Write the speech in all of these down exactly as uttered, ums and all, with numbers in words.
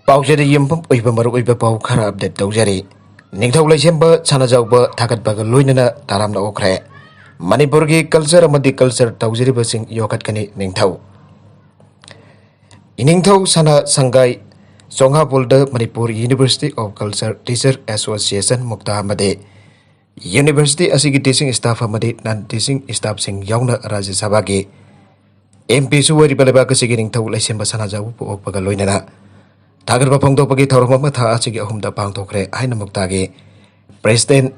ꯄꯥꯎꯆꯦꯗ ꯌꯨꯝꯐꯝ ꯑꯣꯏꯕ ꯃꯔꯨꯑꯣꯏꯕ ꯄꯥꯎ ꯈꯔ ꯑꯞꯗꯦꯠ ꯇꯧꯖꯔꯤ꯫ ꯅꯤꯡꯊꯧ ꯂꯩꯁꯦꯝꯕ ꯁꯅꯥꯖꯥꯎꯕ ꯊꯥꯒꯠꯄꯒ ꯂꯣꯏꯅꯅ ꯇꯔꯥꯝꯅ ꯑꯣꯛꯈ꯭ꯔꯦ꯫ ꯃꯅꯤꯄꯨꯔꯒꯤ ꯀꯜꯆꯔ ꯑꯃꯗꯤ ꯀꯜꯆꯔ ꯇꯧꯖꯔꯤꯕꯁꯤꯡ ꯌꯣꯛꯈꯠꯀꯅꯤ ꯅꯤꯡꯊꯧ꯫ ꯏꯅꯤꯡꯊꯧ ꯁꯅꯥ ꯁꯪꯒꯥꯏ ꯆꯣꯉꯥꯕꯣꯜꯗ Manipur university of culture teacher association ꯃꯨꯛꯇꯥ ꯑꯃꯗꯤ ꯌꯨꯅꯤꯚꯔꯁꯤꯇꯤ ꯑꯁꯤꯒꯤ ꯇꯤꯆꯤꯡ ꯁ꯭ꯇꯥꯐ ꯑꯃꯗꯤ ꯅꯟ ꯇꯤꯆꯤꯡ ꯁ꯭ꯇꯥꯐꯁꯤꯡ ꯌꯥꯎꯅ ꯔꯥꯖ꯭ꯌ ꯁꯚꯥꯒꯤ ꯑꯦꯝ ꯄꯤꯁꯨ ꯑꯣꯏꯔꯤꯕ ꯂꯩꯕꯥꯛ ꯑꯁꯤꯒꯤ ꯅꯤꯡꯊꯧ ꯂꯩꯁꯦꯝꯕ ꯁꯅꯥꯖꯥꯎꯕꯕꯨ ꯑꯣꯛꯄꯒ ꯂꯣꯏꯅꯅ ꯊꯥꯒꯠꯄ ꯐꯣꯡꯗꯣꯛꯄꯒꯤ ꯊꯧꯔꯝ ꯑꯃ ꯊꯥ ꯑꯁꯤꯒꯤ ꯑꯍꯨꯝꯗ ꯄꯥꯡꯊꯣꯛꯈ꯭ꯔꯦ ꯍꯥꯏꯅ ꯃꯨꯛꯇꯥꯒꯤ ꯄ꯭ꯔꯦꯁꯤꯗꯦꯟꯠ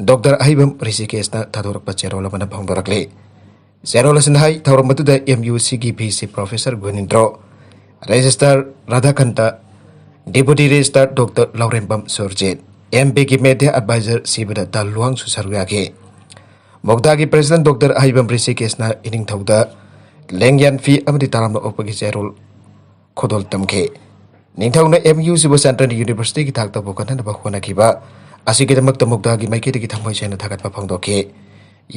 ꯗꯣꯛꯇꯔ ꯑꯍꯩꯕꯝ ꯔꯤꯁꯤꯀꯦꯁꯅ ꯊꯥꯗꯣꯔꯛꯄ ꯆꯦꯔꯣꯜ ꯑꯃꯅ ꯐꯣꯡꯗꯣꯔꯛꯂꯤ꯫ ꯆꯦꯔꯣꯜ ꯑꯁꯤꯅ ꯍꯥꯏ, ꯊꯧꯔꯝ ꯑꯗꯨꯗ ꯑꯦꯝ ꯌꯨ ꯁꯤꯒꯤ ꯚꯤ ꯁꯤ ꯄ꯭ꯔꯣꯐꯦꯁꯔ ꯒꯨꯅꯤꯟꯗ꯭ꯔꯣ, ꯔꯦꯖꯤꯁꯇ꯭ꯔꯥꯔ ꯔꯥꯙꯥꯀꯟꯇ, ꯗꯦꯄꯨꯇꯤ ꯔꯦꯖꯤꯁꯇ꯭ꯔꯥꯔ ꯗꯣꯛꯇꯔ ꯂꯧꯔꯦꯝꯕꯝ ꯁꯨꯔꯖꯤꯠ, ꯑꯦꯝ ꯄꯤꯒꯤ ꯃꯦꯗꯤꯌꯥ ꯑꯦꯗꯚꯥꯏꯖꯔ ꯁꯤꯕꯗꯠꯇ ꯂꯨꯋꯥꯡꯁꯨ ꯁꯔꯨꯛ ꯌꯥꯈꯤ꯫ ꯃꯨꯛꯇꯥꯒꯤ ꯄ꯭ꯔꯦꯁꯤꯗꯦꯟꯠ ꯗꯣꯛꯇꯔ ꯑꯍꯩꯕꯝ ꯔꯤꯁꯤꯀꯦꯁꯅ ꯏꯅꯤꯡꯊꯧꯗ ꯂꯦꯡꯌꯥꯟ ꯐꯤ ꯑꯃꯗꯤ ꯇꯔꯥꯝꯅ ꯑꯣꯛꯄꯒꯤ ꯆꯦꯔꯣꯜ ꯈꯨꯗꯣꯜ ꯇꯝꯈꯤ꯫ ꯅꯤꯡꯊꯧꯅ ꯑꯦꯝ ꯌꯨ ꯁꯤꯕꯨ ꯁꯦꯟꯇ꯭ꯔꯦꯜ ꯌꯨꯅꯤꯚꯔꯁꯤꯇꯤꯒꯤ ꯊꯥꯛꯇ ꯄꯨꯈꯠꯅꯅꯕ ꯍꯣꯠꯅꯈꯤꯕ ꯑꯁꯤꯒꯤꯗꯃꯛꯇ ꯃꯨꯛꯇꯥꯒꯤ ꯃꯥꯏꯀꯩꯗꯒꯤ ꯊꯃꯣꯏ ꯁꯦꯡꯅ ꯊꯥꯒꯠꯄ ꯐꯣꯡꯗꯣꯛꯈꯤ꯫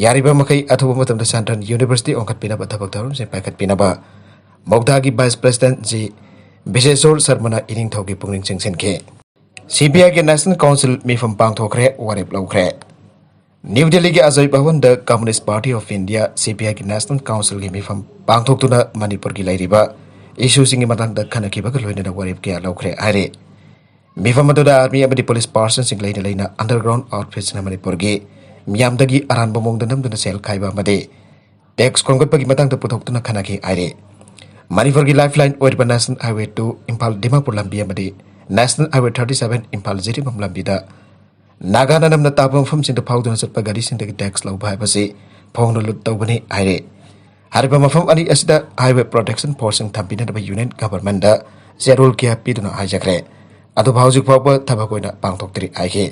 ꯌꯥꯔꯤꯕ ꯃꯈꯩ ꯑꯊꯨꯕ ꯃꯇꯝꯗ ꯁꯦꯟꯇ꯭ꯔꯦꯜ ꯌꯨꯅꯤꯚꯔꯁꯤꯇꯤ ꯑꯣꯟꯈꯠꯄꯤꯅꯕ ꯊꯕꯛ ꯊꯧꯔꯝꯁꯤꯡ ꯄꯥꯏꯈꯠꯄꯤꯅꯕ ꯃꯨꯛꯇꯥꯒꯤ ꯚꯥꯏꯁ ꯄ꯭ꯔꯦꯁꯤꯗꯦꯟꯠ ꯖꯤ ꯕꯤꯁꯦꯁꯣꯔ ꯁꯔꯃꯅ ꯏꯅꯤꯡꯊꯧꯒꯤ ꯄꯨꯛꯅꯤꯡ ꯆꯤꯡꯁꯤꯟꯈꯤ꯫ ꯁꯤ ꯄꯤ ꯑꯥꯏꯒꯤ ꯅꯦꯁꯅꯦꯜ ꯀꯥꯎꯟꯁꯤꯜ ꯃꯤꯐꯝ ꯄꯥꯡꯊꯣꯛꯈ꯭ꯔꯦ, ꯋꯥꯔꯦꯞ ꯂꯧꯈ꯭ꯔꯦ꯫ ꯅ꯭ꯌꯨ ꯗꯦꯜꯂꯤꯒꯤ ꯑꯖꯣꯏ ꯚꯋꯟꯗ ꯀꯝꯃꯨꯅꯤꯁ꯭ꯠ ꯄꯥꯔꯇꯤ ꯑꯣꯐ ꯏꯟꯗꯤꯌꯥ, ꯁꯤ ꯄꯤ ꯑꯥꯏꯒꯤ ꯅꯦꯁꯅꯦꯜ ꯀꯥꯎꯟꯁꯤꯜꯒꯤ ꯃꯤꯐꯝ ꯄꯥꯡꯊꯣꯛꯇꯨꯅ ꯃꯅꯤꯄꯨꯔꯒꯤ ꯂꯩꯔꯤꯕ ꯏꯁꯨꯁꯤꯡꯒꯤ ꯃꯇꯥꯡꯗ ꯈꯟꯅꯈꯤꯕꯒ ꯂꯣꯏꯅꯅ ꯋꯥꯔꯦꯞ ꯀꯌꯥ ꯂꯧꯈ꯭ꯔꯦ ꯍꯥꯏꯔꯤ꯫ ꯃꯤꯐꯝ ꯑꯗꯨꯗ ꯑꯥꯔꯃꯤ ꯑꯃꯗꯤ ꯄꯨꯂꯤꯁ ꯄꯥꯔꯁꯟꯁꯤꯡ ꯂꯩꯅ ꯂꯩꯅ ꯑꯟꯗꯔꯒ꯭ꯔꯥꯎꯟ ꯑꯥꯎꯠꯐꯤꯠꯁꯤꯡꯅ ꯃꯅꯤꯄꯨꯔꯒꯤ ꯃꯤꯌꯥꯝꯗꯒꯤ ꯑꯔꯥꯟꯕ ꯃꯑꯣꯡꯗ ꯅꯝꯗꯨꯅ ꯁꯦꯜ ꯈꯥꯏꯕ ꯑꯃꯗꯤ ꯇꯦꯛꯁ ꯈꯣꯝꯒꯠꯄꯒꯤ ꯃꯇꯥꯡꯗ ꯄꯨꯊꯣꯛꯇꯨꯅ ꯈꯟꯅꯈꯤ ꯍꯥꯏꯔꯤ꯫ ꯃꯅꯤꯄꯨꯔꯒꯤ ꯂꯥꯏꯐ ꯂꯥꯏꯟ ꯑꯣꯏꯔꯤꯕ national highway two Imphal Dimapur ꯂꯝꯕꯤ ꯑꯃꯗꯤ national highway thirty seven Imphal Jiribam ꯂꯝꯕꯤꯗ ꯅꯥꯒꯥꯅ ꯅꯝꯅ ꯇꯥꯕ ꯃꯐꯝꯁꯤꯡꯗ ꯐꯥꯎꯗꯨꯅ ꯆꯠꯄ ꯒꯥꯔꯤꯁꯤꯡꯗꯒꯤ ꯇꯦꯛꯁ ꯂꯧꯕ ꯍꯥꯏꯕꯁꯤ ꯐꯣꯡꯅ ꯂꯨꯠ ꯇꯧꯕꯅꯤ ꯍꯥꯏꯔꯤ꯫ ꯍꯥꯏꯔꯤꯕ ꯃꯐꯝ ꯑꯅꯤ ꯑꯁꯤꯗ ꯍꯥꯏꯋꯦ ꯄ꯭ꯔꯣꯇꯦꯛꯁꯟ ꯐꯣꯔꯁꯁꯤꯡ ꯊꯝꯕꯤꯅꯅꯕ ꯌꯨꯅꯤꯌꯟ ꯒꯚꯔꯟꯃꯦꯟꯠꯗ ꯆꯦꯔꯣꯜ ꯀꯌꯥ ꯄꯤꯗꯨꯅ ꯍꯥꯏꯖꯈ꯭ꯔꯦ꯫ ꯑꯗꯨꯕꯨ ꯍꯧꯖꯤꯛ ꯐꯥꯎꯕ ꯊꯕꯛ ꯑꯣꯏꯅ ꯄꯥꯡꯊꯣꯛꯇ꯭ꯔꯤ ꯍꯥꯏꯈꯤ꯫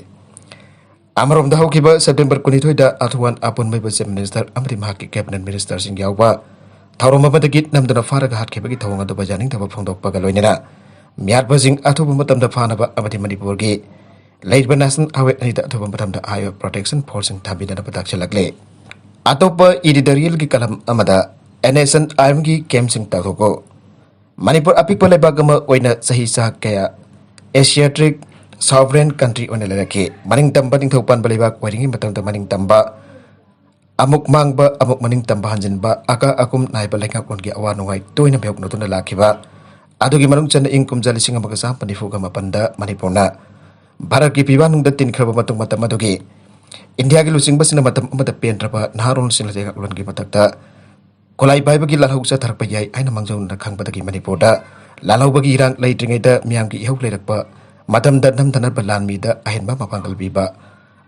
ꯑꯃꯔꯣꯝꯗ ꯍꯧꯈꯤꯕ ꯁꯦꯞꯇꯦꯝꯕꯔ ꯀꯨꯟꯅꯤꯊꯣꯏꯗ ꯑꯊꯨꯋꯥꯟ ꯑꯄꯨꯟꯕꯩꯕꯨ ꯆꯤꯐ ꯃꯤꯅꯤꯁꯇꯔ ꯑꯃꯗꯤ ꯃꯍꯥꯛꯀꯤ ꯀꯦꯕꯤꯅꯦꯠ ꯃꯤꯅꯤꯁꯇꯔꯁꯤꯡ ꯌꯥꯎꯕ ꯊꯧꯔꯝ ꯑꯃꯗꯒꯤ ꯅꯝꯗꯨꯅ ꯐꯥꯔꯒ ꯍꯥꯠꯈꯤꯕꯒꯤ ꯊꯧꯑꯣꯡ ꯑꯗꯨꯕꯨ ꯌꯥꯅꯤꯡꯗꯕ ꯐꯣꯡꯗꯣꯛꯄꯒ ꯂꯣꯏꯅꯅ ꯃꯤꯍꯥꯠꯄꯁꯤꯡ ꯑꯊꯨꯕ ꯃꯇꯝꯗ ꯐꯥꯅꯕ ꯑꯃꯗꯤ ꯃꯅꯤꯄꯨꯔꯒꯤ ꯂꯩꯔꯤꯕ ꯅꯦꯁꯅꯦꯜ ꯍꯥꯏꯋꯦ ꯑꯅꯤꯗ ꯑꯊꯨꯕ ꯃꯇꯝꯗ ꯍꯥꯏꯋꯦ ꯄ꯭ꯔꯣꯇꯦꯛꯁꯟ ꯐꯣꯔꯁꯁꯤꯡ ꯊꯝꯕꯤꯅꯅꯕ ꯇꯥꯛꯁꯤꯜꯂꯛꯂꯤ꯫ ꯑꯇꯣꯞꯄ ꯏꯗꯤꯇꯣꯔꯤꯌꯦꯜꯒꯤ ꯀꯂꯝ ꯑꯃꯗ ꯑꯦꯟ ꯑꯦꯁ ꯑꯦꯟ ꯑꯥꯏ ꯑꯦꯝꯒꯤ ꯀꯦꯝꯞꯁꯤꯡ ꯇꯥꯛꯊꯣꯛꯎ꯫ ꯃꯅꯤꯄꯨꯔ ꯑꯄꯤꯛꯄ ꯂꯩꯕꯥꯛ ꯑꯃ ꯑꯣꯏꯅ ꯆꯍꯤ ꯆꯥ ꯀꯌꯥ Asiatic sovereign country ꯑꯣꯏꯅ ꯂꯩꯔꯛꯈꯤ꯫ ꯃꯅꯤꯡ ꯇꯝꯕ ꯅꯤꯡꯊꯧ ꯄꯥꯟꯕ ꯂꯩꯕꯥꯛ ꯑꯣꯏꯔꯤꯉꯩ ꯃꯇꯝꯗ ꯃꯅꯤꯡ ꯇꯝꯕ, ꯑꯃꯨꯛ ꯃꯥꯡꯕ, ꯑꯃꯨꯛ ꯃꯅꯤꯡ ꯇꯝꯕ ꯍꯟꯖꯤꯟꯕ, ꯑꯀꯥ ꯑꯀꯨꯝ ꯅꯥꯏꯕ ꯂꯩꯉꯥꯛꯂꯣꯟꯒꯤ ꯑꯋꯥ ꯅꯨꯡꯉꯥꯏ ꯇꯣꯏꯅ ꯃꯥꯌꯣꯛꯅꯗꯨꯅ ꯂꯥꯛꯈꯤꯕ꯫ ꯑꯗꯨꯒꯤ ꯃꯅꯨꯡ ꯆꯟꯅ ꯏꯪ ꯀꯨꯝꯖꯥ ꯂꯤꯁꯤꯡ ꯑꯃꯒ ꯆꯥꯃꯥꯄꯟ ꯅꯤꯐꯨꯒ ꯃꯥꯄꯟꯗ ꯃꯅꯤꯄꯨꯔꯅ ꯚꯥꯔꯠꯀꯤ ꯐꯤꯕꯥꯛꯅꯨꯡꯗ ꯇꯤꯟꯈ꯭ꯔꯕ ꯃꯇꯨꯡ, ꯃꯇꯝ ꯑꯗꯨꯒꯤ ꯏꯟꯗꯤꯌꯥꯒꯤ ꯂꯨꯆꯤꯡꯕꯁꯤꯡꯅ ꯃꯇꯝ ꯑꯃꯗ ꯄꯦꯟꯗ꯭ꯔꯕ ꯅꯍꯥꯔꯣꯜꯁꯤꯡꯅ ꯂꯩꯉꯥꯛꯂꯣꯟꯒꯤ ꯃꯊꯛꯇ ꯈꯨꯠꯂꯥꯏ ꯄꯥꯏꯕꯒꯤ ꯂꯥꯜꯍꯧ ꯆꯠꯊꯔꯛꯄ ꯌꯥꯏ ꯍꯥꯏꯅ ꯃꯥꯡꯖꯧꯅꯅ ꯈꯪꯕꯗꯒꯤ ꯃꯅꯤꯄꯨꯔꯗ ꯂꯥꯜꯍꯧꯕꯒꯤ ꯏꯔꯥꯡ ꯂꯩꯇ꯭ꯔꯤꯉꯩꯗ ꯃꯤꯌꯥꯝꯒꯤ ꯏꯍꯧ ꯂꯩꯔꯛꯄ ꯃꯇꯝꯗ ꯅꯝꯊꯅꯕ ꯂꯥꯟꯃꯤꯗ ꯑꯍꯦꯟꯕ ꯃꯄꯥꯡꯒꯜ ꯄꯤꯕ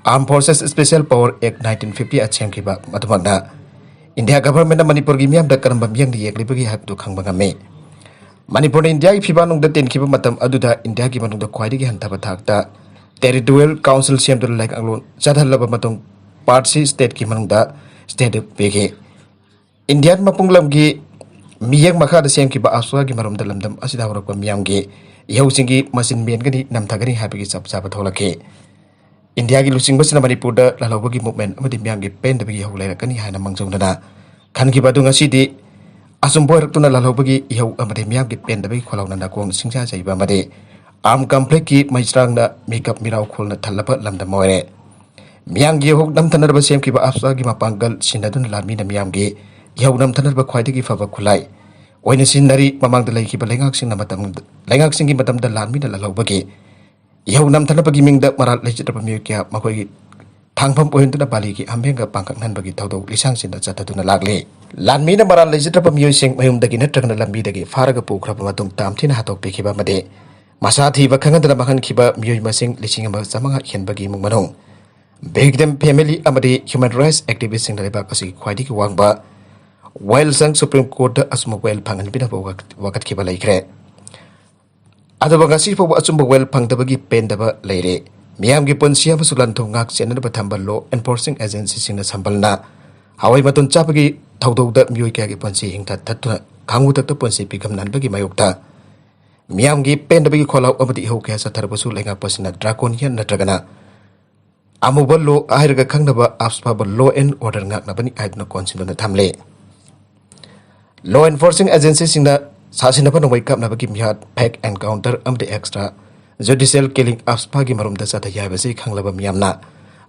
Armed Forces Special Power Act nineteen fifty eight ꯁꯦꯝꯈꯤꯕ꯫ ꯃꯗꯨꯃꯛꯅ ꯏꯟꯗꯤꯌꯥ ꯒꯚꯔꯟꯃꯦꯟꯅ ꯃꯅꯤꯄꯨꯔꯒꯤ ꯃꯤꯌꯥꯝꯗ ꯀꯔꯝꯕ ꯃꯤꯠꯌꯦꯡꯗ ꯌꯦꯡꯂꯤꯕꯒꯦ ꯍꯥꯏꯕꯗꯨ ꯈꯪꯕ ꯉꯝꯃꯤ꯫ ꯃꯅꯤꯄꯨꯔꯅ ꯏꯟꯗꯤꯌꯥꯒꯤ ꯐꯤꯕꯥꯛꯅꯨꯡꯗ ꯇꯤꯟꯈꯤꯕ ꯃꯇꯝ ꯑꯗꯨꯗ ꯏꯟꯗꯤꯌꯥꯒꯤ ꯃꯅꯨꯡꯗ ꯈ꯭ꯋꯥꯏꯗꯒꯤ ꯍꯟꯊꯕ ꯊꯥꯛꯇ Territorial Council ꯁꯦꯝꯗꯨꯅ ꯂꯩꯉꯥꯛꯂꯣꯟ ꯆꯠꯍꯜꯂꯕ ꯃꯇꯨꯡ, ꯄꯥꯔꯠꯁꯤ ꯁ꯭ꯇꯦꯠꯀꯤ ꯃꯅꯨꯡꯗ ꯁ꯭ꯇꯦꯠ ꯄꯤꯈꯤ꯫ ꯏꯟꯗꯤꯌꯥꯟ ꯃꯄꯨꯡ ꯂꯝꯒꯤ ꯃꯤꯠꯌꯦꯡ ꯃꯈꯥꯗ ꯁꯦꯝꯈꯤꯕ ꯑꯞꯁꯥꯒꯤ ꯃꯔꯨꯝꯗ ꯂꯝꯗꯝ ꯑꯁꯤꯗ ꯍꯧꯔꯛꯄ ꯃꯤꯌꯥꯝꯒꯤ ꯏꯍꯧꯁꯤꯡꯒꯤ ꯃꯆꯤꯟ ꯃꯦꯟꯒꯅꯤ, ꯅꯝꯊꯒꯅꯤ ꯍꯥꯏꯕꯒꯤ ꯆꯞ ꯆꯥꯕ ꯊꯣꯛꯂꯛꯈꯤ꯫ ꯏꯟꯗꯤꯌꯥꯒꯤ ꯂꯨꯆꯤꯡꯕꯁꯤꯅ ꯃꯅꯤꯄꯨꯔꯗ ꯂꯥꯜꯍꯧꯕꯒꯤ ꯃꯨꯞꯃꯦꯟ ꯑꯃꯗꯤ ꯃꯤꯌꯥꯝꯒꯤ ꯄꯦꯟꯗꯕꯒꯤ ꯏꯍꯧ ꯂꯩꯔꯛꯀꯅꯤ ꯍꯥꯏꯅ ꯃꯥꯡꯖꯧꯅꯅ ꯈꯟꯈꯤꯕ ꯑꯗꯨ ꯉꯁꯤꯗꯤ ꯑꯆꯨꯝꯕ ꯑꯣꯏꯔꯛꯇꯨꯅ ꯂꯥꯜꯍꯧꯕꯒꯤ ꯏꯍꯧ ꯑꯃꯗꯤ ꯃꯤꯌꯥꯝꯒꯤ ꯄꯦꯟꯗꯕꯒꯤ ꯈꯣꯜꯂꯥꯎꯅ ꯅꯥꯀꯣꯡ ꯁꯤꯡꯖꯥ ꯆꯩꯕ ꯑꯃꯗꯤ armed conflict ꯀꯤ ꯃꯩꯆ꯭ꯔꯥꯡꯅ ꯃꯤꯀꯞ ꯃꯤꯔꯥꯎ ꯈꯣꯜꯅ ꯊꯜꯂꯕ ꯂꯝꯗꯝ ꯑꯣꯏꯔꯦ꯫ ꯃꯤꯌꯥꯝꯒꯤ ꯏꯍꯧ ꯅꯝꯊꯅꯅꯕ ꯁꯦꯝꯈꯤꯕ ꯑꯞꯁꯥꯒꯤ ꯃꯄꯥꯡꯒꯜ ꯁꯤꯟꯅꯗꯨꯅ ꯂꯥꯟꯃꯤꯅ ꯃꯤꯌꯥꯝꯒꯤ ꯏꯍꯧ ꯅꯝꯊꯅꯕ ꯈ꯭ꯋꯥꯏꯗꯒꯤ ꯐꯕ ꯈꯨꯠꯂꯥꯏ ꯑꯣꯏꯅ ꯁꯤꯖꯤꯟꯅꯔꯤ꯫ ꯃꯃꯥꯡꯗ ꯂꯩꯈꯤꯕ ꯂꯩꯉꯥꯛꯁꯤꯡꯅ ꯃꯇꯝ, ꯂꯩꯉꯥꯛꯁꯤꯡꯒꯤ ꯃꯇꯝꯗ ꯂꯥꯟꯃꯤꯅ ꯂꯥꯜꯍꯧꯕꯒꯤ ꯏꯍꯧ ꯅꯝꯊꯅꯕꯒꯤ ꯃꯤꯡꯗ ꯃꯔꯥꯜ ꯂꯩꯖꯗ꯭ꯔꯕ ꯃꯤꯑꯣꯏ ꯀꯌꯥ ꯃꯈꯣꯏꯒꯤ ꯊꯥꯡꯐꯝ ꯑꯣꯏꯍꯟꯗꯨꯅ ꯕꯥꯂꯤꯒꯤ ꯍꯥꯃꯦꯡꯒ ꯄꯥꯡꯈꯛꯍꯟꯕꯒꯤ ꯊꯧꯗꯣꯛ ꯂꯤꯁꯥꯡꯁꯤꯟꯅ ꯆꯠꯊꯗꯨꯅ ꯂꯥꯛꯂꯤ꯫ ꯂꯥꯟꯃꯤꯅ ꯃꯔꯥꯜ ꯂꯩꯖꯗ꯭ꯔꯕ ꯃꯤꯑꯣꯏꯁꯤꯡ ꯃꯌꯨꯝꯗꯒꯤ ꯅꯠꯇ꯭ꯔꯒꯅ ꯂꯝꯕꯤꯗꯒꯤ ꯐꯥꯔꯒ ꯄꯨꯈ꯭ꯔꯕ ꯃꯇꯨꯡ ꯇꯥꯝꯊꯤꯅ ꯍꯥꯠꯇꯣꯛꯄꯤꯈꯤꯕ ꯑꯃꯗꯤ ꯃꯁꯥ ꯊꯤꯕ ꯈꯪꯍꯟꯗꯅ ꯃꯥꯡꯍꯟꯈꯤꯕ ꯃꯤꯑꯣꯏ ꯃꯁꯤꯡ ꯂꯤꯁꯤꯡ ꯑꯃ ꯆꯥꯃꯉꯥ ꯍꯦꯟꯕꯒꯤ ꯏꯃꯨꯡ ꯃꯅꯨꯡ, victim family ꯑꯃꯗꯤ human rights activist ꯁꯤꯡꯅ ꯂꯩꯕꯥꯛ ꯑꯁꯤꯒꯤ ꯈ꯭ꯋꯥꯏꯗꯒꯤ ꯋꯥꯡꯕ ꯋꯥꯌꯦꯜꯁꯪ Supreme Court ꯇ ꯑꯆꯨꯝꯕ ꯋꯥꯌꯦꯜ ꯐꯪꯍꯟꯕꯤꯅꯕ ꯋꯥꯀꯠ-, ꯋꯥꯀꯠꯈꯤꯕ ꯂꯩꯈ꯭ꯔꯦ꯫ ꯑꯗꯨꯕꯨ ꯉꯁꯤ ꯐꯥꯎꯕ ꯑꯆꯨꯝꯕ ꯋꯥꯌꯦꯜ ꯐꯪꯗꯕꯒꯤ ꯄꯦꯟꯗꯕ ꯂꯩꯔꯦ꯫ ꯃꯤꯌꯥꯝꯒꯤ ꯄꯨꯟꯁꯤ ꯑꯃꯁꯨꯡ ꯂꯟ ꯊꯨꯝ ꯉꯥꯛ ꯁꯦꯟꯅꯅꯕ ꯊꯝꯕ law enforcing agency ꯁꯤꯡꯅ ꯁꯝꯕꯜꯅ ꯍꯋꯥꯏ ꯃꯇꯣꯟ ꯆꯥꯕꯒꯤ ꯊꯧꯗꯧꯗ ꯃꯤꯑꯣꯏ ꯀꯌꯥꯒꯤ ꯄꯨꯟꯁꯤ ꯍꯤꯡꯊ ꯊꯠꯇꯨꯅ ꯈꯥꯡꯉꯨ ꯊꯛꯇ ꯄꯨꯟꯁꯤ ꯄꯤꯈꯝꯅꯍꯟꯕꯒꯤ ꯃꯥꯌꯣꯛꯇ ꯃꯤꯌꯥꯝꯒꯤ ꯄꯦꯟꯗꯕꯒꯤ ꯈꯣꯜꯂꯥꯎ ꯑꯃꯗꯤ ꯏꯍꯧ ꯀꯌꯥ ꯆꯠꯊꯔꯕꯁꯨ ꯂꯩꯉꯥꯛꯄꯁꯤꯡꯅ draconian ꯅꯠꯇ꯭ꯔꯒꯅ ꯑꯃꯨꯕ law ꯍꯥꯏꯔꯒ ꯈꯪꯅꯕ ꯑꯐꯕ law and order ꯉꯥꯛꯅꯕꯅꯤ ꯍꯥꯏꯗꯨꯅ ꯀꯣꯟꯁꯤꯟꯗꯨꯅ ꯊꯝꯂꯦ꯫ Law enforcing agency ꯁꯤꯡꯅ ꯁꯥꯁꯤꯟꯅꯕ ꯅꯣꯡꯃꯩ ꯀꯥꯞꯅꯕꯒꯤ ꯃꯤꯍꯥꯠ, ꯐꯦꯛ ꯑꯦꯟꯀꯥꯎꯟꯇꯔ ꯑꯃꯗꯤ ꯑꯦꯛꯁꯇ꯭ꯔꯥ ꯖꯨꯗꯤꯁꯤꯌꯦꯜ ꯀꯤꯂꯤꯡ ꯑꯐꯁꯄꯥꯒꯤ ꯃꯔꯨꯝꯗ ꯆꯠꯊꯩ ꯍꯥꯏꯕꯁꯤ ꯈꯪꯂꯕ ꯃꯤꯌꯥꯝꯅ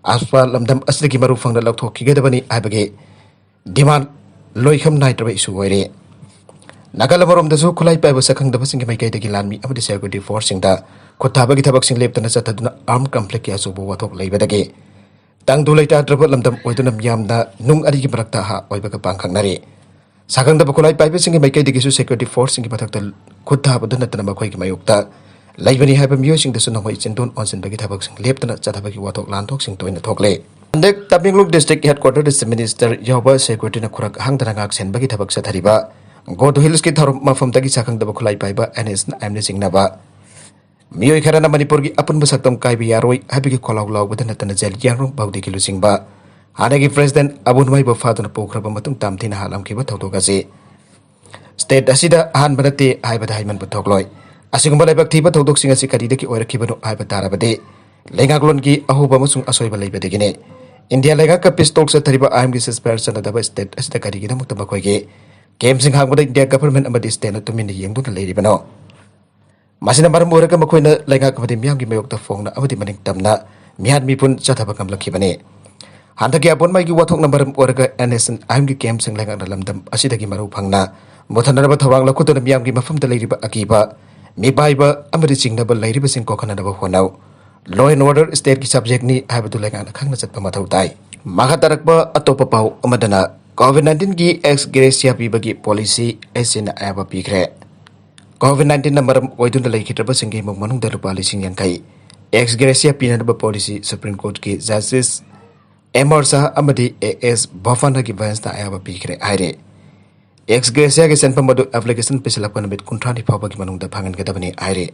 ꯑꯐꯁꯄꯥ ꯂꯝꯗꯝ ꯑꯁꯤꯗꯒꯤ ꯃꯔꯨ ꯐꯪꯅ ꯂꯧꯊꯣꯛꯈꯤꯒꯗꯕꯅꯤ ꯍꯥꯏꯕꯒꯤ ꯗꯤꯃꯥꯟ ꯂꯣꯏꯈꯝ ꯅꯥꯏꯗ꯭ꯔꯕ ꯏꯁꯨ ꯑꯣꯏꯔꯦ꯫ ꯅꯥꯒꯥꯂꯦꯟ ꯃꯔꯣꯝꯗꯁꯨ ꯈꯨꯠꯂꯥꯏ ꯄꯥꯏꯕ ꯁꯛꯈꯪꯗꯕꯁꯤꯡꯒꯤ ꯃꯥꯏꯀꯩꯗꯒꯤ ꯂꯥꯟꯃꯤ ꯑꯃꯗꯤ ꯁꯦꯀ꯭ꯌꯨꯔꯤꯇꯤ ꯐꯣꯔꯁꯁꯤꯡꯗ ꯈꯨꯠ ꯊꯥꯕꯒꯤ ꯊꯕꯛꯁꯤꯡ ꯂꯦꯞꯇꯅ ꯆꯠꯊꯗꯨꯅ ꯑꯥꯔꯝ ꯀꯟꯐ꯭ꯂꯤꯛꯀꯤ ꯑꯆꯧꯕ ꯋꯥꯊꯣꯛ ꯂꯩꯕꯗꯒꯤ ꯇꯪꯗꯨ ꯂꯩꯇꯥꯗ꯭ꯔꯕ ꯂꯝꯗꯝ ꯑꯣꯏꯗꯨꯅ ꯃꯤꯌꯥꯝꯅ ꯅꯨꯡ ꯑꯅꯤꯒꯤ ꯃꯔꯛꯇ ꯑꯍꯥ ꯑꯣꯏꯕꯒ ꯄꯥꯡꯈꯛꯅꯔꯤ꯫ ꯁꯛꯈꯪꯗꯕ ꯈꯨꯠꯂꯥꯏ ꯄꯥꯏꯕꯁꯤꯡꯒꯤ ꯃꯥꯏꯀꯩꯗꯒꯤꯁꯨ ꯁꯦꯀ꯭ꯌꯨꯔꯤꯇꯤ ꯐꯣꯔꯁꯁꯤꯡꯒꯤ ꯃꯊꯛꯇ ꯈꯨꯠ ꯊꯥꯕꯗ ꯅꯠꯇꯅ ꯃꯈꯣꯏꯒꯤ ꯃꯥꯌꯣꯛꯇ ꯂꯩꯕꯅꯤ ꯍꯥꯏꯕ ꯃꯤꯑꯣꯏꯁꯤꯡꯗꯁꯨ ꯅꯣꯡꯃꯩ ꯆꯤꯟꯗꯣꯟ ꯑꯣꯟꯁꯤꯟꯕꯒꯤ ꯊꯕꯛꯁꯤꯡ ꯂꯦꯞꯇꯅ ꯆꯠꯊꯕꯒꯤ ꯋꯥꯊꯣꯛ ꯂꯥꯟꯊꯣꯛꯁꯤꯡ ꯇꯣꯏꯅ ꯊꯣꯛꯂꯦ꯫ ꯍꯟꯗꯛ ꯇꯃꯦꯡꯂꯣꯡ ꯗꯤꯁꯇ꯭ꯔꯤꯛ ꯍꯦꯗꯀ꯭ꯋꯥꯇꯔꯗ ꯆꯤꯐ ꯃꯤꯅꯤꯁꯇꯔ ꯌꯥꯎꯕ ꯁꯦꯀ꯭ꯌꯨꯔꯤꯇꯤꯅ ꯈꯨꯔꯛ ꯍꯥꯡꯗꯅ ꯉꯥꯛ ꯁꯦꯟꯕꯒꯤ ꯊꯕꯛ ꯆꯠꯊꯔꯤꯕ ꯒꯣꯗꯨ ꯍꯤꯜꯁꯀꯤ ꯊꯧꯔꯝ ꯃꯐꯝꯗꯒꯤ ꯁꯛꯈꯪꯗꯕ ꯈꯨꯠꯂꯥꯏ ꯄꯥꯏꯕ ꯑꯦꯟ ꯑꯦꯁ ꯑꯥꯏ ꯑꯦꯝꯅ ꯆꯤꯡꯅꯕ ꯃꯤꯑꯣꯏ ꯈꯔꯅ ꯃꯅꯤꯄꯨꯔꯒꯤ ꯑꯄꯨꯟꯕ ꯁꯛꯇꯝ ꯀꯥꯏꯕ ꯌꯥꯔꯣꯏ ꯍꯥꯏꯕꯒꯤ ꯈꯣꯜꯂꯥꯎ ꯂꯥꯎꯕꯗ ꯅꯠꯇꯅ ꯖꯦꯜ ꯌꯥꯡꯔꯨꯡ ꯐꯥꯎꯗꯒꯤ ꯂꯨꯆꯤꯡꯕ ꯍꯥꯟꯅꯒꯤ ꯄ꯭ꯔꯦꯁꯤꯗꯦꯟꯠ ꯑꯕꯨ ꯅꯨꯃꯩꯕ ꯐꯥꯗꯨꯅ ꯄꯨꯈ꯭ꯔꯕ ꯃꯇꯨꯡ ꯇꯝꯊꯤꯅ ꯍꯥꯠꯂꯝꯈꯤꯕ ꯊꯧꯗꯣꯛ ꯑꯁꯤ ꯁ꯭ꯇꯦꯠ ꯑꯁꯤꯗ ꯑꯍꯥꯟꯕ ꯅꯠꯇꯦ ꯍꯥꯏꯕꯗ ꯍꯥꯏꯃꯟꯕ ꯊꯣꯛꯂꯣꯏ꯫ ꯑꯁꯤꯒꯨꯝꯕ ꯂꯥꯏꯕꯛ ꯊꯤꯕ ꯊꯧꯗꯣꯛꯁꯤꯡ ꯑꯁꯤ ꯀꯔꯤꯗꯒꯤ ꯑꯣꯏꯔꯛꯈꯤꯕꯅꯣ ꯍꯥꯏꯕ ꯇꯥꯔꯕꯗꯤ ꯂꯩꯉꯥꯛꯂꯣꯟꯒꯤ ꯑꯍꯣꯕ ꯑꯃꯁꯨꯡ ꯑꯁꯣꯏꯕ ꯂꯩꯕꯗꯒꯤꯅꯤ꯫ ꯏꯟꯗꯤꯌꯥ ꯂꯩꯉꯥꯛꯀ ꯄꯤꯁ ꯇꯣꯛ ꯆꯠꯊꯔꯤꯕ ꯑꯥꯏ ꯑꯦꯝꯒꯤ ꯁꯤꯁꯐꯥꯌꯔ ꯆꯠꯅꯗꯕ ꯁ꯭ꯇꯦꯠ ꯑꯁꯤꯗ ꯀꯔꯤꯒꯤꯗꯃꯛꯇ ꯃꯈꯣꯏꯒꯤ ꯀꯦꯝꯞꯁꯤꯡ ꯍꯥꯡꯕꯗ ꯏꯟꯗꯤꯌꯥ ꯒꯚꯔꯟꯃꯦꯟꯠ ꯑꯃꯗꯤ ꯁ꯭ꯇꯦꯠꯅ ꯇꯨꯃꯤꯟꯅ ꯌꯦꯡꯗꯨꯅ ꯂꯩꯔꯤꯕꯅꯣ? ꯃꯁꯤꯅ ꯃꯔꯝ ꯑꯣꯏꯔꯒ ꯃꯈꯣꯏꯅ ꯂꯩꯉꯥꯛ ꯑꯃꯗꯤ ꯃꯤꯌꯥꯝꯒꯤ ꯃꯥꯌꯣꯛꯇ ꯐꯣꯡꯅ ꯑꯃꯗꯤ ꯃꯅꯤꯡ ꯇꯝꯅ ꯃꯤꯍꯥꯠ ꯃꯤꯄꯨꯟ ꯆꯠꯊꯕ ꯉꯝꯂꯛꯈꯤꯕꯅꯤ꯫ ꯍꯟꯗꯛꯀꯤ ꯑꯕꯣꯟꯃꯥꯏꯒꯤ ꯋꯥꯊꯣꯛꯅ ꯃꯔꯝ ꯑꯣꯏꯔꯒ ꯑꯦꯟ ꯑꯦꯁ ꯑꯥꯏ ꯑꯦꯝꯒꯤ ꯀꯦꯝꯞꯁꯤꯡ ꯂꯩꯉꯥꯛꯅ ꯂꯝꯗꯝ ꯑꯁꯤꯗꯒꯤ ꯃꯔꯨ ꯐꯪꯅ ꯃꯨꯊꯠꯅꯅꯕ ꯊꯧꯔꯥꯡ ꯂꯧꯈꯠꯇꯨꯅ ꯃꯤꯌꯥꯝꯒꯤ ꯃꯐꯝꯗ ꯂꯩꯔꯤꯕ ꯑꯀꯤꯕ, ꯃꯤꯄꯥꯏꯕ ꯑꯃꯗꯤ ꯆꯤꯡꯅꯕ ꯂꯩꯔꯤꯕꯁꯤꯡ ꯀꯣꯛꯍꯟꯅꯅꯕ ꯍꯣꯠꯅꯧ꯫ Law and order ꯁ꯭ꯇꯦꯠꯀꯤ ꯁꯕꯖꯦꯛꯅꯤ ꯍꯥꯏꯕꯗꯨ ꯂꯩꯉꯥꯛꯅ ꯈꯪꯅ ꯆꯠꯄ ꯃꯊꯧ ꯇꯥꯏ꯫ ꯃꯈꯥ ꯇꯥꯔꯛꯄ ꯑꯇꯣꯞꯄ ꯄꯥꯎ ꯑꯃꯗꯅ ꯀꯣꯚꯤꯗ ꯅꯥꯏꯟꯇꯤꯟꯒꯤ ꯑꯦꯛꯁ ꯒ꯭ꯔꯦꯁꯤꯌꯥ ꯄꯤꯕꯒꯤ ꯄꯣꯂꯤꯁꯤ ꯑꯦꯁ ꯁꯤꯅ ꯑꯌꯥꯕ ꯄꯤꯈ꯭ꯔꯦ꯫ ꯀꯣꯚꯤꯗ ꯅꯥꯏꯟꯇꯤꯟꯅ ꯃꯔꯝ ꯑꯣꯏꯗꯨꯅ ꯂꯩꯈꯤꯗ꯭ꯔꯕꯁꯤꯡꯒꯤ ꯏꯃꯨꯡ ꯃꯅꯨꯡꯗ ꯂꯨꯄꯥ ꯂꯤꯁꯤꯡ ꯌꯥꯡꯈꯩ ꯑꯦꯛꯁ ꯒ꯭ꯔꯦꯁꯤꯌꯥ ꯄꯤꯅꯅꯕ ꯄꯣꯂꯤꯁꯤ ꯁꯨꯄ꯭ꯔꯤꯝ ꯀꯣꯔꯠꯀꯤ ꯖꯁꯇꯤꯁ ꯑꯦꯝ ꯑꯥꯔ ꯁꯥꯍ ꯑꯃꯗꯤ ꯑꯦ ꯑꯦꯁ ꯕꯣꯐꯟꯅꯒꯤ ꯕꯦꯟꯁꯅ ꯑꯌꯥꯕ ꯄꯤꯈ꯭ꯔꯦ ꯍꯥꯏꯔꯦ꯫ ꯑꯦꯛꯁ ꯒ꯭ꯔꯦꯁꯤꯌꯥꯒꯤ ꯁꯦꯟꯐꯝ ꯑꯗꯨ ꯑꯦꯄ꯭ꯂꯤꯀꯦꯁꯟ ꯄꯤꯁꯤꯜꯂꯛꯄ ꯅꯨꯃꯤꯠ ꯀꯨꯟꯊ꯭ꯔꯥꯅꯤ ꯐꯥꯎꯕꯒꯤ ꯃꯅꯨꯡꯗ ꯐꯪꯍꯟꯒꯗꯕꯅꯤ ꯍꯥꯏꯔꯦ꯫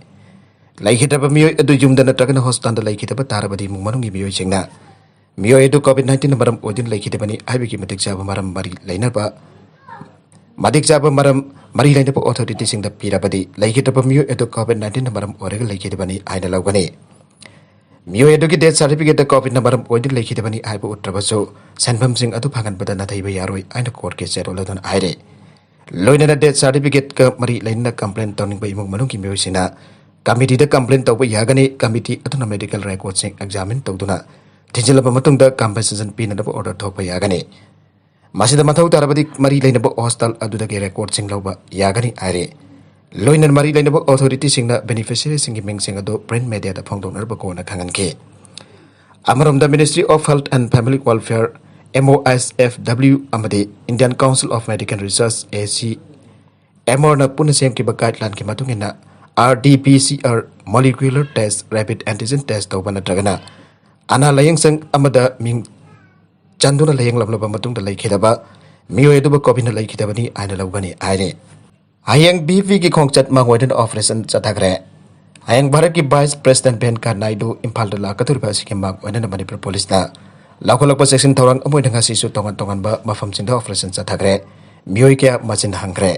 ꯂꯩꯈꯤꯗ꯭ꯔꯕ ꯃꯤꯑꯣꯏ ꯑꯗꯨ ꯌꯨꯝꯗ ꯅꯠꯇ꯭ꯔꯒꯅ ꯍꯣꯁꯄꯤꯇꯥꯜꯗ ꯂꯩꯈꯤꯗꯕ ꯇꯥꯔꯕꯗꯤ ꯏꯃꯨꯡ ꯃꯅꯨꯡꯒꯤ ꯃꯤꯑꯣꯏꯁꯤꯡꯅ ꯃꯤꯑꯣꯏ ꯑꯗꯨ ꯀꯣꯚꯤꯗ ꯅꯥꯏꯟꯇꯤꯟꯅ ꯃꯔꯝ ꯑꯣꯏꯗꯨꯅ ꯂꯩꯈꯤꯗꯕꯅꯤ ꯍꯥꯏꯕꯒꯤ ꯃꯇꯤꯛ ꯆꯥꯕ ꯃꯔꯝ ꯃꯔꯤ ꯂꯩꯅꯕ, ꯃꯇꯤꯛ ꯆꯥꯕ ꯃꯔꯝ ꯃꯔꯤ ꯂꯩꯅꯕ ꯑꯣꯊꯣꯔꯤꯇꯤꯁꯤꯡꯗ ꯄꯤꯔꯕꯗꯤ ꯂꯩꯈꯤꯗ꯭ꯔꯕ ꯃꯤꯑꯣꯏ ꯑꯗꯨ ꯀꯣꯚꯤꯗ ꯅꯥꯏꯟꯇꯤꯟꯅ ꯃꯔꯝ ꯑꯣꯏꯔꯒ ꯂꯩꯈꯤꯗꯕꯅꯤ ꯍꯥꯏꯅ ꯂꯧꯒꯅꯤ꯫ ꯃꯤꯑꯣꯏ ꯑꯗꯨꯒꯤ ꯗꯦꯊ ꯁꯥꯔꯇꯤꯐꯤꯀꯦꯠꯇ ꯀꯣꯚꯤꯗꯅ ꯃꯔꯝ ꯑꯣꯏꯗꯨꯅ ꯂꯩꯈꯤꯗꯕꯅꯤ ꯍꯥꯏꯕ ꯎꯠꯇ꯭ꯔꯕꯁꯨ ꯁꯦꯟꯐꯝꯁꯤꯡ ꯑꯗꯨ ꯐꯪꯍꯟꯕꯗ ꯅꯥꯊꯩꯕ ꯌꯥꯔꯣꯏ ꯍꯥꯏꯅ ꯀꯣꯔꯠꯀꯤ ꯆꯦꯔꯣꯜ ꯑꯗꯨꯅ ꯍꯥꯏꯔꯦ꯫ ꯂꯣꯏꯅꯅ death certificate ꯀ ꯃꯔꯤ ꯂꯩꯅꯅ complain ꯇꯧꯅꯤꯡꯕ ꯏꯃꯨꯡ ꯃꯅꯨꯡꯒꯤ ꯃꯤꯑꯣꯏꯁꯤꯡꯅ committee ꯗ complain ꯇꯧꯕ ꯌꯥꯒꯅꯤ꯫ Committee ꯑꯗꯨꯅ medical record ꯁꯤꯡ examine ꯇꯧꯗꯨꯅ ꯊꯤꯖꯤꯜꯂꯕ ꯃꯇꯨꯡꯗ compensation ꯄꯤꯅꯅꯕ order ꯊꯣꯛꯄ ꯌꯥꯒꯅꯤ꯫ ꯃꯁꯤꯗ ꯃꯊꯧ ꯇꯥꯔꯕꯗꯤ ꯃꯔꯤ ꯂꯩꯅꯕ hospital ꯑꯗꯨꯗꯒꯤ record ꯁꯤꯡ ꯂꯧꯕ ꯌꯥꯒꯅꯤ ꯍꯥꯏꯔꯤ꯫ ꯂꯣꯏꯅꯅ ꯃꯔꯤ ꯂꯩꯅꯕ authority ꯁꯤꯡꯅ beneficiary ꯁꯤꯡꯒꯤ ꯃꯤꯡꯁꯤꯡ ꯑꯗꯨ print media ꯗ ꯐꯣꯡꯗꯣꯛꯅꯅꯕ ꯀꯣꯟꯅ ꯈꯪꯍꯟꯈꯤ꯫ ꯑꯃꯔꯣꯝꯗ Ministry of Health and Family Welfare, M O H F W, ꯑꯃꯗꯤ Indian Council of Medical Research, A C M R ꯅ ꯄꯨꯟꯅ ꯁꯦꯝꯈꯤꯕ guideline ꯒꯤ ꯃꯇꯨꯡ ꯏꯟꯅ, R T P C R, molecular test, rapid antigen test ꯇꯧꯕ ꯅꯠꯇ꯭ꯔꯒꯅ ꯑꯅꯥ ꯂꯥꯌꯦꯡꯁꯪ ꯑꯃꯗ ꯃꯤꯡ ꯆꯟꯗꯨꯅ ꯂꯥꯌꯦꯡꯂꯝꯂꯕ ꯃꯇꯨꯡꯗ ꯂꯩꯈꯤꯗꯕ ꯃꯤꯑꯣꯏ ꯑꯗꯨꯕꯨ COVID ꯅ ꯂꯩꯈꯤꯗꯕꯅꯤ ꯍꯥꯏꯅ ꯂꯧꯒꯅꯤ ꯍꯥꯏꯔꯤ꯫ ꯍꯌꯦꯡ B P ꯒꯤ ꯈꯣꯡꯆꯠ ꯃꯥꯡ ꯑꯣꯏꯗꯨꯅ operation ꯆꯠꯊꯈ꯭ꯔꯦ꯫ ꯍꯌꯦꯡ ꯚꯥꯔꯠꯀꯤ Vice President ꯚꯦꯡꯀꯌꯥ ꯅꯥꯏꯗꯨ ꯏꯝꯐꯥꯜꯗ ꯂꯥꯛꯀꯗꯧꯔꯤꯕ ꯑꯁꯤꯒꯤ ꯃꯥꯡ ꯑꯣꯏꯅꯅ ꯃꯅꯤꯄꯨꯔ ꯄꯨꯂꯤꯁꯅ ꯂꯧꯈꯠꯂꯛꯄ ꯆꯦꯛꯁꯤꯟ ꯊꯧꯔꯥꯡ ꯑꯃ ꯑꯣꯏꯅ ꯉꯁꯤꯁꯨ ꯇꯣꯉꯥꯟ ꯇꯣꯉꯥꯟꯕ ꯃꯐꯝꯁꯤꯡꯗ operation ꯆꯠꯊꯈ꯭ꯔꯦ꯫ ꯃꯤꯑꯣꯏ ꯀꯌꯥ ꯃꯆꯤꯟ ꯍꯪꯈ꯭ꯔꯦ꯫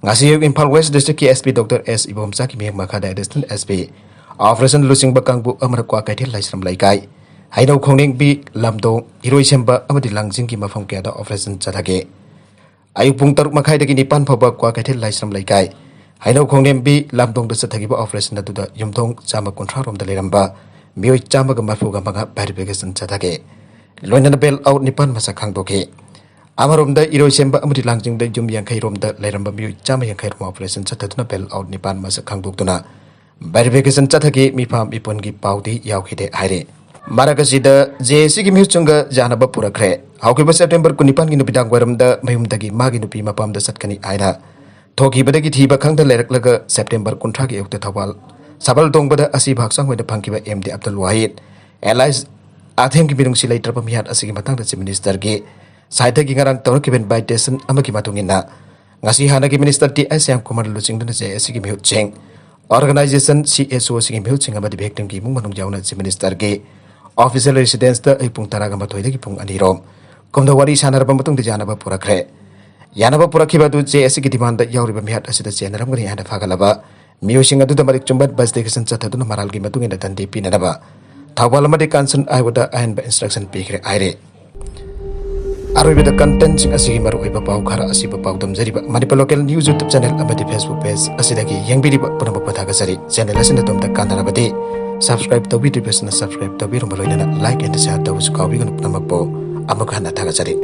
ꯉꯁꯤ ꯑꯌꯨꯛ ꯏꯝꯐꯥꯜ West District ꯀꯤ S P Doctor S ꯏꯕꯣꯝꯆꯥꯒꯤ ꯃꯤꯠꯌꯦꯡ ꯃꯈꯥꯗ Additional S P operation ꯂꯨꯆꯤꯡꯕ ꯀꯥꯡꯕꯨ ꯑꯃꯅ ꯀ꯭ꯋꯥꯀꯩꯊꯦꯜ ꯂꯥꯏꯁ꯭ꯔꯝ ꯂꯩꯀꯥꯏ, ꯍꯩꯅꯧ ꯈꯣꯡꯅꯦꯡꯕꯤ, ꯂꯝꯗꯣꯡ, ꯏꯔꯣꯏꯁꯦꯝꯕ ꯑꯃꯗꯤ ꯂꯥꯡꯖꯤꯡꯒꯤ ꯃꯐꯝ ꯀꯌꯥꯗ operation ꯆꯠꯊꯈꯤ꯫ ꯑꯌꯨꯛ ꯄꯨꯡ ꯇꯔꯨꯛ ꯃꯈꯥꯏꯗꯒꯤ ꯅꯤꯄꯥꯟ ꯐꯥꯎꯕ ꯀ꯭ꯋꯥꯀꯩꯊꯦꯜ ꯂꯥꯏꯁ꯭ꯔꯝ ꯂꯩꯀꯥꯏ, ꯍꯩꯅꯧ ꯈꯣꯡꯅꯦꯝꯕꯤ, ꯂꯝꯗꯣꯡꯗ ꯆꯠꯊꯈꯤꯕ operation ꯑꯗꯨꯗ ꯌꯨꯝꯊꯣꯡ ꯆꯥꯝꯃ ꯀꯨꯟꯊ꯭ꯔꯥ ꯔꯣꯝꯗ ꯂꯩꯔꯝꯕ ꯃꯤꯑꯣꯏ ꯆꯥꯝꯃꯒ ꯃꯔꯤꯐꯨ ꯃꯉꯥ verification ꯆꯠꯊꯈꯤ꯫ ꯂꯣꯏꯅꯅ bail out ꯅꯤꯄꯥꯟ ꯃꯁꯛ ꯈꯪꯗꯣꯛꯈꯤ꯫ ꯑꯃꯔꯣꯝꯗ ꯏꯔꯣꯏꯁꯦꯝꯕ ꯑꯃꯗꯤ ꯂꯥꯡꯖꯤꯡꯗ ꯌꯨꯝ ꯌꯥꯡꯈꯩ ꯔꯣꯝꯗ ꯂꯩꯔꯝꯕ ꯃꯤꯑꯣꯏ ꯆꯥꯝꯃ ꯌꯥꯡꯈꯩ ꯔꯣꯝ operation ꯆꯠꯊꯗꯨꯅ bail out ꯅꯤꯄꯥꯟ ꯃꯁꯛ ꯈꯪꯗꯣꯛꯇꯨꯅ verification ꯆꯠꯊꯈꯤ꯫ ꯃꯤꯐꯥ ꯃꯤꯄꯨꯟꯒꯤ ꯄꯥꯎꯗꯤ ꯌꯥꯎꯈꯤꯗꯦ ꯍꯥꯏꯔꯤ꯫ ꯃꯔꯛ ꯑꯁꯤꯗ J A C ꯒꯤ ꯃꯤꯍꯨꯠꯁꯤꯡꯒ ꯌꯥꯅꯕ ꯄꯨꯔꯛꯈ꯭ꯔꯦ꯫ ꯍꯧꯈꯤꯕ September ꯀꯨꯟꯅꯤꯄꯥꯟꯒꯤ ꯅꯨꯃꯤꯗꯥꯡ ꯋꯥꯏꯔꯝꯗ ꯃꯌꯨꯝꯗꯒꯤ ꯃꯥꯒꯤ ꯅꯨꯄꯤ ꯃꯄꯥꯝꯗ ꯆꯠꯀꯅꯤ ꯍꯥꯏꯅ ꯊꯣꯛꯈꯤꯕꯗꯒꯤ ꯊꯤꯕ ꯈꯪꯗ ꯂꯩꯔꯛꯂꯒ September ꯀꯨꯟꯊ꯭ꯔꯥꯒꯤ ꯑꯌꯨꯛꯇ ꯊꯧꯕꯥꯜ ꯁꯥꯕꯜ ꯇꯣꯡꯕꯗ ꯑꯁꯤꯕ ꯍꯛꯆꯥꯡ ꯑꯣꯏꯅ ꯐꯪꯈꯤꯕ M D Abdul Wahid alias ꯑꯊꯦꯝꯒꯤ ꯃꯤꯅꯨꯡꯁꯤ ꯂꯩꯇ꯭ꯔꯕ ꯃꯤꯍꯥꯠ ꯑꯁꯤꯒꯤ ꯃꯇꯥꯡꯗ Chief Minister ꯒꯤ side ꯗꯒꯤ ꯉꯔꯥꯡ ꯇꯧꯔꯛꯈꯤꯕ invitation ꯑꯃꯒꯤ ꯃꯇꯨꯡ ꯏꯟꯅ ꯉꯁꯤ ꯍꯥꯟꯅꯒꯤ Minister T I Shyam Kumar ꯂꯨꯆꯤꯡꯗꯨꯅ J A C ꯒꯤ ꯃꯤꯍꯨꯠꯁꯤꯡ, organization, C S O ꯁꯤꯡꯒꯤ ꯃꯤꯍꯨꯠꯁꯤꯡ ꯑꯃꯗꯤ victim ꯒꯤ ꯏꯃꯨꯡ ꯃꯅꯨꯡ ꯌꯥꯎꯅ Chief Minister ꯒꯤ official residence ꯇ ꯑꯌꯨꯛ ꯄꯨꯡ ꯇꯔꯥꯒ ꯃꯥꯊꯣꯏꯗꯒꯤ ꯄꯨꯡ ꯑꯅꯤ ꯔꯣꯝ ꯀꯨꯝꯗ ꯋꯥꯔꯤ ꯁꯥꯟꯅꯔꯕ ꯃꯇꯨꯡꯗ ꯌꯥꯅꯕ ꯄꯨꯔꯛꯈ꯭ꯔꯦ꯫ ꯌꯥꯅꯕ ꯄꯨꯔꯛꯈꯤꯕ ꯑꯗꯨ J A C ꯒꯤ demand ꯗ ꯌꯥꯎꯔꯤꯕ ꯃꯤꯍꯥꯠ ꯑꯁꯤꯗ ꯆꯦꯟꯅꯔꯝꯒꯅꯤ ꯍꯥꯏꯅ ꯐꯥꯒꯠꯂꯕ ꯃꯤꯑꯣꯏꯁꯤꯡ ꯑꯗꯨꯗ ꯃꯔꯤꯛ ꯆꯨꯝꯕ investigation ꯆꯠꯊꯗꯨꯅ ꯃꯔꯥꯜꯒꯤ ꯃꯇꯨꯡ ꯏꯟꯅ ꯗꯟꯗꯤ ꯄꯤꯅꯅꯕ ꯊꯧꯕꯥꯜ ꯑꯃꯗꯤ ꯀꯥꯟꯆꯟ ꯑꯥꯏ ꯑꯣ ꯗ ꯑꯍꯦꯟꯕ instruction ꯄꯤꯈ꯭ꯔꯦ ꯍꯥꯏꯔꯤ꯫ ꯑꯔꯣꯏꯕꯗ contentꯁꯤꯡ ꯑꯁꯤꯒꯤ ꯃꯔꯨꯑꯣꯏꯕ ꯄꯥꯎ ꯈꯔ ꯑꯁꯤꯕꯨ ꯄꯥꯎꯗꯝꯖꯔꯤꯕ Manipur Local News YouTube channel ꯑꯃꯗꯤ Facebook page ꯑꯁꯤꯗꯒꯤ ꯌꯦꯡꯕꯤꯔꯤꯕ ꯄꯨꯝꯅꯃꯛꯄꯨ ꯊꯥꯒꯠꯆꯔꯤ꯫ Channel ꯑꯁꯤꯅ ꯑꯗꯣꯝꯗ ꯀꯥꯟꯅꯔꯕꯗꯤ subscribe ꯇꯧꯕꯤꯗ꯭ꯔꯤꯕꯁꯤꯅ subscribe ꯇꯧꯕꯤꯔꯝꯕ ꯂꯣꯏꯅꯅ like and share ꯇꯧꯕꯁꯨ ꯀꯥꯎꯕꯤꯒꯅꯨ꯫ ꯄꯨꯝꯅꯃꯛꯄꯨ ꯑꯃꯨꯛ ꯍꯟꯅ ꯊꯥꯒꯠꯆꯔꯤ꯫